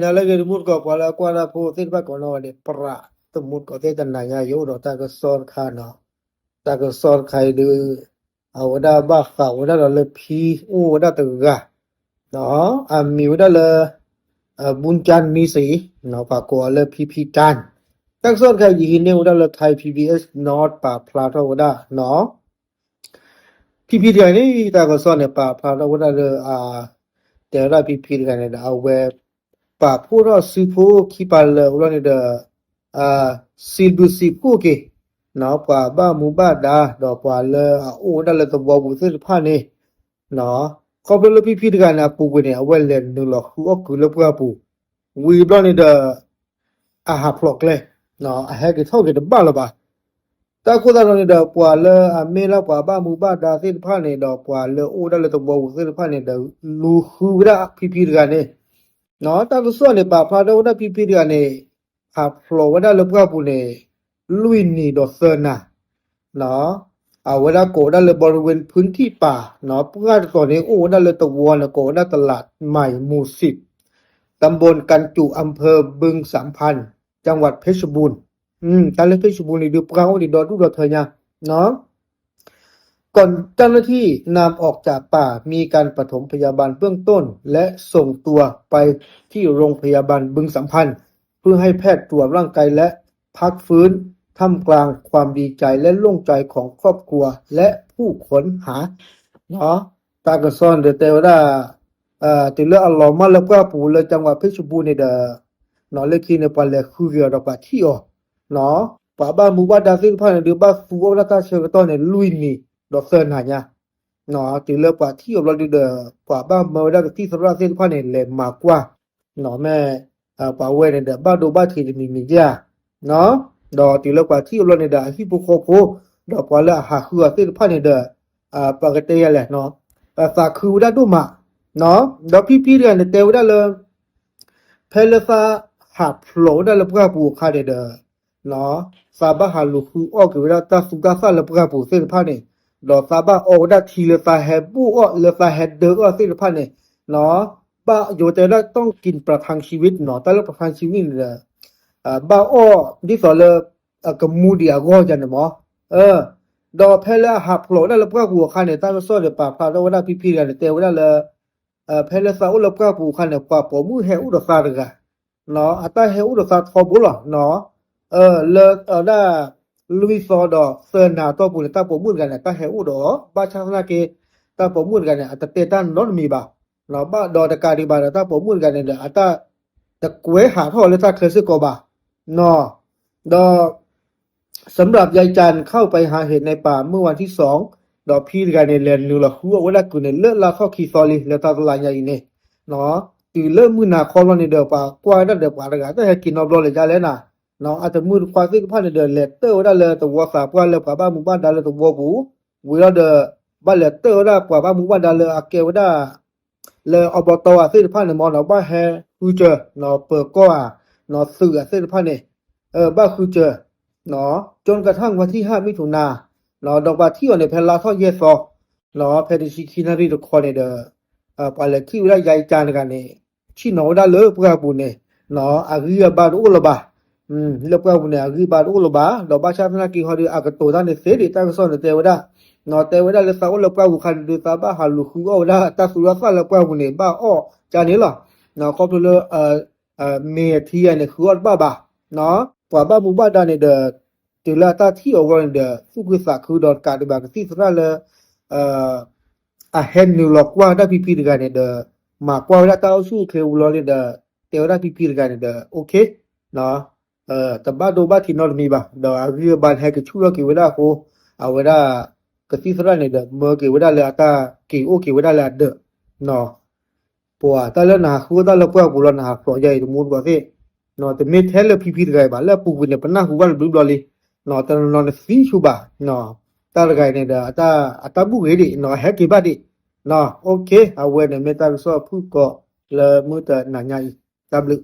တၢ်လၢအဂ့ၤတမူတကိး ပှၤလၢအကွၢ်တၢ်ဖိသ့ၣ်တဖၣ်ကိးနီၢ်ဂၤဒဲး ပြးတမူတကိးသ့ၣ် တနၤညါယအိၣ်ဒီးတၢ်ကစီၣ်တခါနီၤ. တၢ်ကစီၣ်တခါအံၤဒုး အဝဲဒၣ်ဘၣ်ဃးဝဲဒၣ်ဒီးလၢဖံအိၣ်ဝဲဒၣ်တဂၤ အမံၤဝဲဒၣ်လၢ ဘုန်းချမ်း နီစံ ပှၤကိးအီၤလၢ ဖံဖံတၢ်. တၢ်ကစီၣ်တခါအံၤ ယဟံးန့ၢ်ဝဲဒၣ်လၢ Thai PBS နီၤ ပာ်ဖျါထီၣ်ဝဲဒၣ်နီၤ. ဖံဖံတဂၤန့ၣ် တၢ်ကစီၣ်န့ၣ် ပာ်ဖျါထီၣ်ဝဲဒၣ်လၢ တဲဝဲဒၣ်ဖံဖံတဂၤန့ၣ်ဒီး အဝဲ ပာ်ဖှိၣ်ထီၣ်စုဖိခံပၤလၢာ်ဝဲလီၤန့ၣ်ဒီး စံးဘျုးစံးဖှိၣ်က့ၤ ပှၤဘၣ်မူဘၣ်ဒါ ဒီးပှၤလၢအအိၣ်ဝဲဒၣ်လၢသဝီပူၤသ့ၣ်တဖၣ်န့ၣ် ခီဖျိလၢဖံဖံတဂၤန့ၣ် အပူၤကွံာ်န့ၣ် အဝဲလဲၤနုာ်လီၤဃုအီၣ်ကုၤလၢပှၢ်ပူၤ ဝံၤဘျီန့ၣ်ဒီး အဟးဖျိးကျဲ အဟဲက့ၤထီၣ်က့ၤတဘၣ်လၢၤဘၣ်. တၢ်အဃိသတးဒီးန့ၣ်ဒီး ပှၤလၢအမ့ၢ်လၢပှၤဘၣ်မူဘၣ်ဒါသ့ၣ်တဖၣ်န့ၣ်ဒီး ပှၤလၢအအိၣ်ဝဲဒၣ်လၢသဝီပူၤသ့ၣ်တဖၣ်န့ၣ်ဒီး လူၤဃုဝဲဒၣ်ဖံဖံတဂၤန့ၣ် တၢ်ကစီၣ်န့ၣ် ပာ်ဖျါထီၣ်ဝဲဒၣ်ဖံဖံတဂၤန့ၣ် ဟးဖျိးဝဲဒၣ်လၢပှၢ်ပူၤန့ၣ် လွံၢ်နံၤဒီးသၢနၤ အဝဲဒၣ်ကိးဝဲဒၣ်လၢ บริเวณพื้นที่ป่า ပှၢ်တတီၤန့ၣ် အိၣ်ဝဲဒၣ်လၢသဝီန့ၣ် ကိးဝဲဒၣ် ตลาดใหม่หมู่สิบ ตำบลกันจุ อำเภอบึงสามพัน จังหวัดเพชรบูรณ์ တၢ်လၢ เพชรบูรณ์ န့ၣ်ဒုး ပှၢ်အိၣ်ဒံးဒီဒူၣ်ဒီထၢညါ ก่อนเจ้าหน้าที่นำออกจากป่า มีการปฐมพยาบาลเบื้องต้น และส่งตัวไปที่โรงพยาบาลบึงสามพัน เพื่อให้แพทย์ตรวจร่างกายและพักฟื้น ท่ามกลางความดีใจและโล่งใจของครอบครัวและผู้ค้นหา တၢ်ကစီၣ်န့ၣ်ဒီးတဲဝဲဒၣ် တုၤလၢအလီၤမၢ်လၢပှၢ်ပူၤလၢ จังหวัดเพชรบูรณ์ န့ၣ်ဒီး လၢခံန့ၣ် ပှၤလဲၤဃုက့ၤအီၤဒီးပှၤထံၣ်အီၤ ပှၤဘၣ်မူဘၣ်ဒါသ့ၣ်တဖၣ်န့ၣ်ဒုး ဘၣ်သူအီၣ်ဝဲဒၣ်တၢ်ဆၢကတီၢ်န့ၣ် လွံၢ်နံၤဒီးသၢနၤညါ တုၤလၢပှၤထံၣ်အီၤဘျီဒုးဒီး ပှၤဘၣ်မၢဝဲဒၣ်ကသံၣ်သရၣ်သ့ၣ်တဖၣ်န့ၣ် လဲၤမၤကွၢ် မ့ၢ် ပှၤဝဲန့ၣ်ဒီး ဘၣ်ဒိဘၣ်ထံးတမံၤမံၤဧါ ဒီးတုၤလၢပှၤထံၣ်အီၤဘျီန့ၣ်ဒီး အဟံၣ်ဖိဃီဖိ ဒီးပှၤလၢအဟးဃုအီၤသ့ၣ်တဖၣ်န့ၣ်ဒီး ပကတဲယၤလဲၣ် သးခုဝဲဒၣ်ဒိၣ်မး ဒီးဖံဖံတဂၤန့ၣ်တဲဝဲဒၣ်လၢ ဖဲလၢသးဟးဖျိးဝဲဒၣ်လၢပှၢ်ပူၤအခါန့ၣ်ဒီး သးဘၣ်ဟးလူၤဃုအီၣ်က့ၤဝဲဒၣ်တၢ်သူတၢ်သၣ်လၢပှၢ်ပူၤသ့ၣ်တဖၣ်န့ၣ် ဒီးသးဘၣ်အီဝဲဒၣ်ထံလၢသးဟဲဘိၣ်အီၣ်လၢသးဟဲဒၢအီၣ်သ့ၣ်တဖၣ်န့ၣ် ဘၣ်ယိၤတဲဝဲဒၣ် ต้องกินประทังชีวิต နီၤ တၢ်လၢ ประทังชีวิต န့ၣ်ဒီး ဘၣ်အီၣ်ဒ်သိးလၢ အကမူဒံးအဂီၢ်ယၤန့ၣ်မး ဒီးဖဲလၢအဟးဖျိးဝဲဒၣ်လၢပှၢ်ပူၤအခါန့ၣ် တၢ်ကစီၣ်ဒီးပာ်ဖျါထီၣ်ဝဲဒၣ်ဖံဖံတဂၤန့ၣ် တဲဝဲဒၣ်လၢ ဖဲလၢသးအိၣ်လၢပှၢ်ပူၤအခါန့ၣ် ပှၤပိာ်မုၣ်ဟဲအိၣ်ဒီးသးတဂၤ အတၢ်ဟဲအိၣ်ဒီးသးထီဘိလီၤ လၢအဝဲဒၣ် လွံၢ်သီဒီးသၢနၤအတီၢ်ပူၤန့ၣ် တၢ်ပိာ်မုၣ်တဂၤန့ၣ် အတၢ်ဟဲအိၣ်ဒီးအီၤ ဘၣ်ဆၣ်သနာ်က့ တၢ်ပိာ်မုၣ်တဂၤန့ၣ် အတတဲတၢ်နီတမံၤဘၣ် ဘၣ်ဒီးတကးဒံးဘၣ်ဒီး တၢ်ပိာ်မုၣ်တဂၤန့ၣ်ဒီး အတၢ်တကွဲးဟးထီၣ်လၢတၢ်ချၢစ့ၢ်ကီးဘၣ် ဒီး สำหรับยายจันเข้าไปหาเห็ดในป่าเมื่อวันที่สอง ဒီးဖံတဂၤန့ၣ် လဲၤနုာ်လီၤဃုအီၣ်ဝဲဒၣ်ကုၤန့ၣ် လၢလါထီၣ်ခံသီလံ လၢတၢ်တလါညါအံၤန့ၣ် တုၤလၢမုၢ်နၤခီဘျီန့ၣ်ဒီး ပှၤကွၢ်ဝဲဒၣ်ဒီးပှၤတဂၤ တၢ်ဟဲက့ၤနီတဘျီလၢၤဒ်လဲၣ်နၤ အတမုၢ်တခွါသ့ၣ်တဖၣ်န့ၣ်ဒီး လဲၤတၢၢ်ဝဲဒၣ်လၢသဝီသးပှၢ်လၢပှၤဘၣ်မူဘၣ်ဒါလၢသဝီပူၤ ဝံၤလီၤဒီး ဘၣ်လဲၤတၢၢ်ဝဲဒၣ်ပှၤဘၣ်မူဘၣ်ဒါလၢအကဲဝဲဒၣ် လၢအဘီတီၢ်သ့ၣ်တဖၣ်န့ၣ်မ့ၢ်နီၤ ဘၣ်ဟဲဃုစၢၤ ပၢၤကီၢ်ဧါ သုးဂၤသ့ၣ်တဖၣ်န့ၣ် ဘၣ်ဃုစၢၤ จนกระทั่งวันที่ห้า มิถุนา ဒီးပှၤထံၣ်အီၤန့ၣ် ဖဲလါထီၣ်ယဲၢ်သီ ဖဲတဆံခံနၣ်ရံၣ်တခီန့ၣ်ဒီး ပှၤလဲၤထံၣ်ဝဲဒၣ်ယါယကါတဂၤန့ၣ် ဆ့ၣ်နီၤဝဲဒၣ်လၢပှၢ်ပူၤန့ၣ် အဂံၢ်အဘါတအိၣ်လၢၤဘၣ် လၢပှၢ်ပူၤန့ၣ် အဂံၢ်အဘါတအိၣ်လၢၤဘၣ် ဒီးဘၣ်ဆၣ်သနာ်က့ဟီဒီး အကတိၤတၢ်န့ၣ်သ့ဒံး တၢ်ကစီၣ်န့ၣ်တဲဝဲဒၣ် တဲဝဲဒၣ်လၢသးအိၣ်လၢပှၢ်ပူၤခါန့ၣ်ဒုး သးဘၣ်ဟးလူၤဃုအီၣ်ဝဲဒၣ်တၢ်သူတၢ်သၣ်လၢပှၢ်ပူၤန့ၣ် ဘၣ်အီၣ်ကါန့ၣ်လီၤ. ခီဖျိလၢ မ့ၢ်အထံဂၤန့ၣ် ဃုအီၣ်တဘၣ်ဘၣ်. ပှၤဘၣ်မူဘၣ်ဒါန့ၣ်ဒီး တုၤလၢအတၢ်ထံၣ်အီၤဝဲန့ၣ်ဒီး သူၣ်ခုသးခုဒီးတကးဒံးဘၣ်ကသံၣ်သရၣ်လၢ အဟဲနုာ်လီၤကွၢ်ဝဲဒၣ်ဖံဖံတဂၤန့ၣ်ဒီး မၤကွၢ်ဝဲဒၣ်တၢ်အိၣ်ဆူၣ်အိၣ်ချ့ဝံၤလီၤန့ၣ်ဒီး တဲဝဲဒၣ်ဖံဖံတဂၤန့ၣ်ဒီး OK တဘၣ်ဒိဘၣ်ထံးနီတမံၤဘၣ် ဒီးအဂံၢ်အဘါန့ၣ် ဟဲကဆူၣ်ထီၣ်က့ၤဝဲဒၣ်အဃိ အဝဲဒၣ် ကသံၣ်သရၣ်န့ၣ်ဒီး မၢက့ၤဝဲဒၣ်လၢအတၢ်က့ၤအိၣ်က့ၤဝဲဒၣ်လၢအဒၢး ပှၤတၢ်လၢနဟးဃုအီၣ်တၢ်လၢပှၢ်ပူၤလီၤ နဟးဖျိးယါအံၤတမူတကိးသ့ၣ် တမ့ၢ်ထဲလၢဖံဖံတဂၤအံၤဘၣ် လၢအပူၤကွံာ်န့ၣ် ပနၢ်ဟူဘၣ်တဘျုးဘျီလံ တနီၤနီၤနသံဆူၣ်ဘၣ် တၢ်တဂၤအံၤန့ၣ်ဒီး အတၢ်ဘူၣ်ဂ့ၤဒံး အဟဲက့ၤဘၣ်ဒံး OK အဝဲန့ၣ်မ့ၢ်တၢ်ကစီၣ်ဖုၣ်ကိာ်လၢမုၢ်တနၤညါအံၤ တၢ်ဘျုး